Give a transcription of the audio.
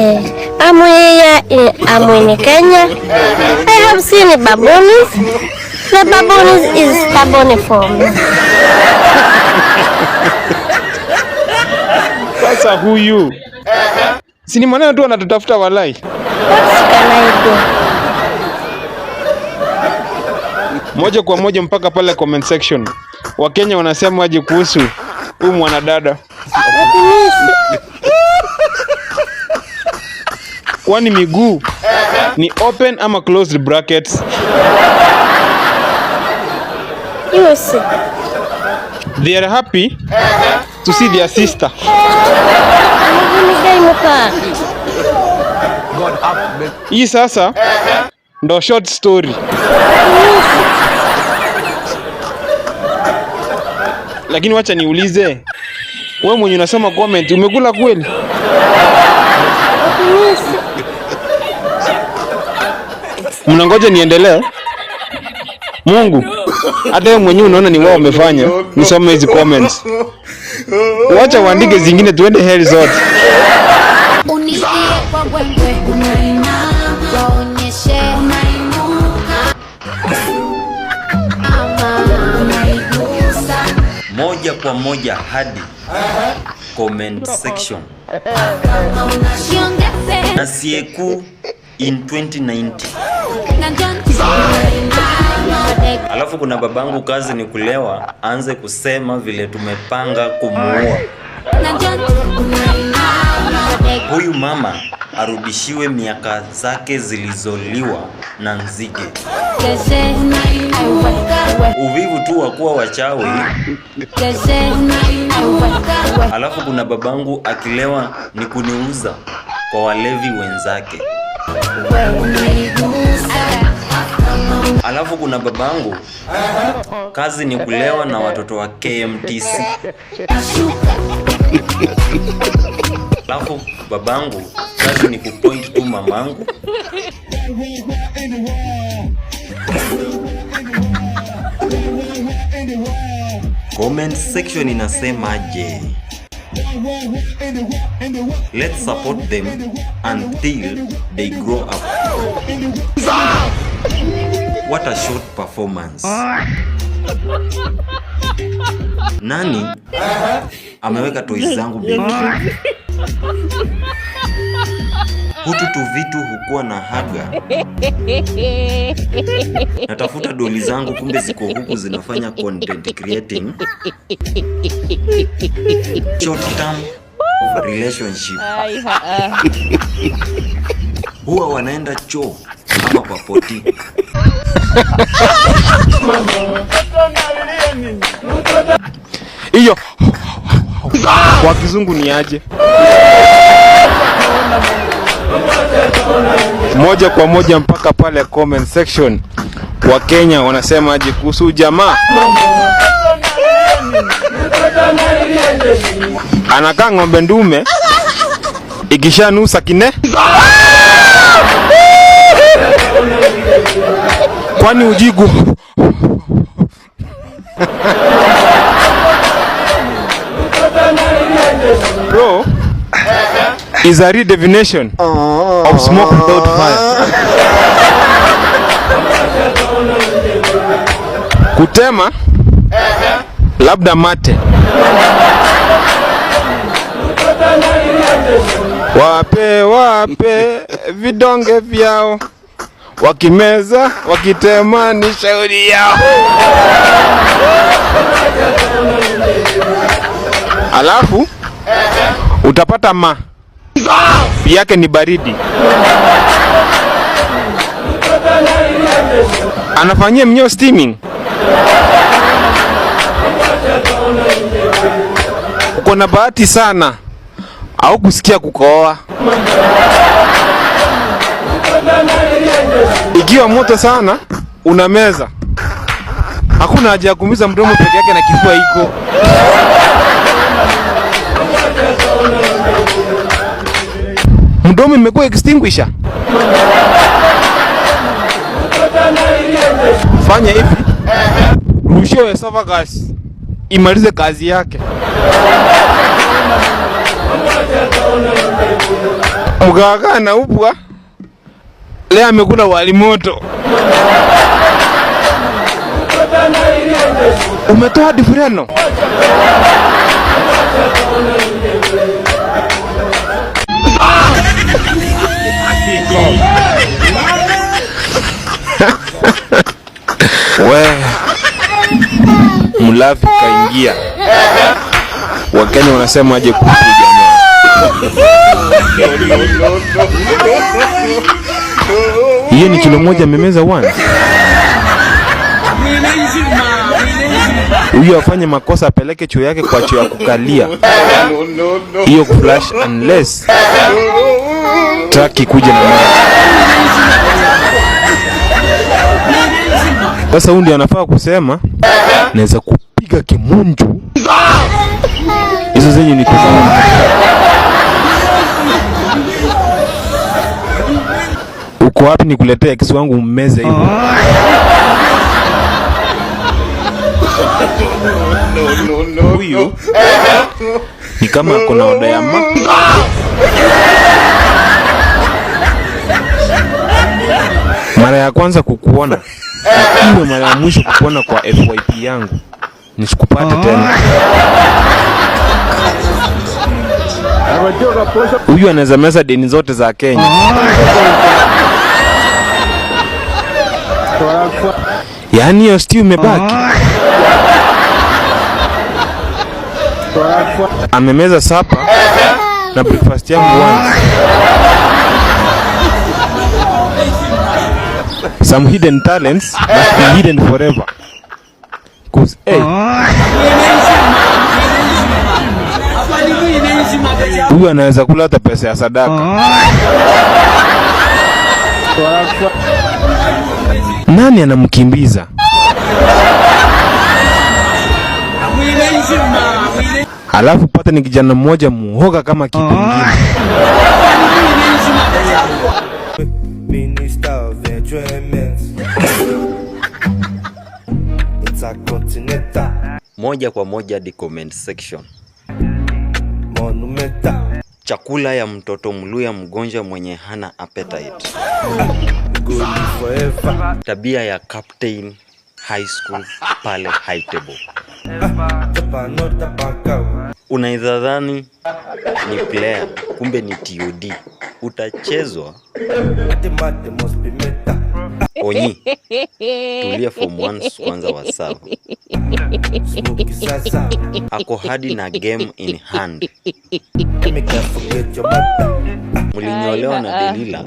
I'm here I'm in Kenya. I have seen baboons. The baboons is stubborn for me. Sasa huyu si ni maneno tu anatutafuta walai. What can I do? Moja kwa moja mpaka pale comment section, Wakenya wanasema aje kuhusu huyu mwanadada? Let me see. Kwani miguu ni open ama closed brackets? You see. They are happy to see their sister. Muguni muka. Hii sasa ndo short story. Lakini wacha niulize, wewe mwenye unasoma comment umekula kweli? Let me see. Mnangoja niendelee? Mungu, hata wewe mwenyewe unaona ni wao wamefanya. Nisome hizi comments. Wacha uandike zingine tuende heri zote. Unitie kwa mbwembwe, unainama, waonyeshe, unainuka, ama unaigusa. Moja kwa moja hadi comment section. Jiongeze. Nasieku in 2090. Na John. Alafu kuna babangu kazi ni kulewa, aanze kusema vile tumepanga kumuua. Na John. Huyu mama arudishiwe miaka zake zilizoliwa na nzige. Uvivu tu wa kuwa wachawi. Alafu kuna babangu akilewa ni kuniuza kwa walevi wenzake. Alafu kuna babangu kazi ni kulewa na watoto wa KMTC. Alafu babangu kazi ni kupoint tu mamangu. Comment section inasemaje? Let's support them until they grow up. What a short performance. Nani ameweka toys zangu betri? Hutu tu vitu hukuwa na haga. Natafuta doli zangu kumbe ziko huku zinafanya content creating. Short term relationship. Huwa wanaenda choo ama kwa potty. Hiyo kwa kizungu ni aje? Moja kwa moja mpaka pale comment section, Wakenya wanasema aje kuhusu jamaa? Anakaa ng'ombe ndume ikishanusa kine, kwani ujigu? Bro is a redefinition of smoke without fire. Kutema labda mate. Wape wape vidonge vyao, wakimeza wakitema ni shauri yao. Alafu utapata ma yake ni baridi. Anafanyia mnyoo steaming. Uko na bahati sana au kusikia kukohoa. Ikiwa moto sana unameza. Hakuna haja ya kuumiza mdomo peke yake na kifua iko. Mdomo imekuwa extinguisher. Fanya hivi, rushia esophagus imalize kazi yake. Mgaagaa na upwa leo amekula wali moto. Umetoa hadi fureno. We mlafi kaingia. Wakenya wanasema aje kuhusu jamaa? Hiyo ni kilo moja amemeza one. Huyu afanye makosa apeleke choo yake kwa choo ya kukalia. Hiyo kuflash unless truck ikuje na maji. Sasa huyu ndiye anafaa kusema naweza kupiga kimunju. Hizo zenye ni kuzama. Uko wapi nikuletee kisu wangu mmeze hivyo? Huyu ni kama ako na oda ya ma. Mara ya kwanza kukuona, iwe mara ya mwisho kukuona kwa FYP yangu, nisikupate tena. Huyu anaweza meza deni zote za Kenya. Yaani hiyo stew imebaki. Amemeza supper na breakfast yangu once. Some hidden talents must be hidden forever. 'Cause, hey, huyu anaweza kula hata pesa ya sadaka. Nani anamkimbiza? Alafu pata ni kijana mmoja muoga kama kitu kingine. Minister of Enjoyment. Intercontinental. Moja kwa moja hadi comment section. Monumental. Chakula ya mtoto Mluya mgonjwa mwenye hana appetite. Go live forever. Tabia ya Captain High School pale high table. Chop another bank. Unaweza dhani ni player, kumbe ni TOD. Utachezwa. The man they must be meta. Onyi, tulia form 1 kwanza wasawa. Smoke zaza. Ako hadi na game in hand. Make you forget your mother. Mlinyolewa na Delila.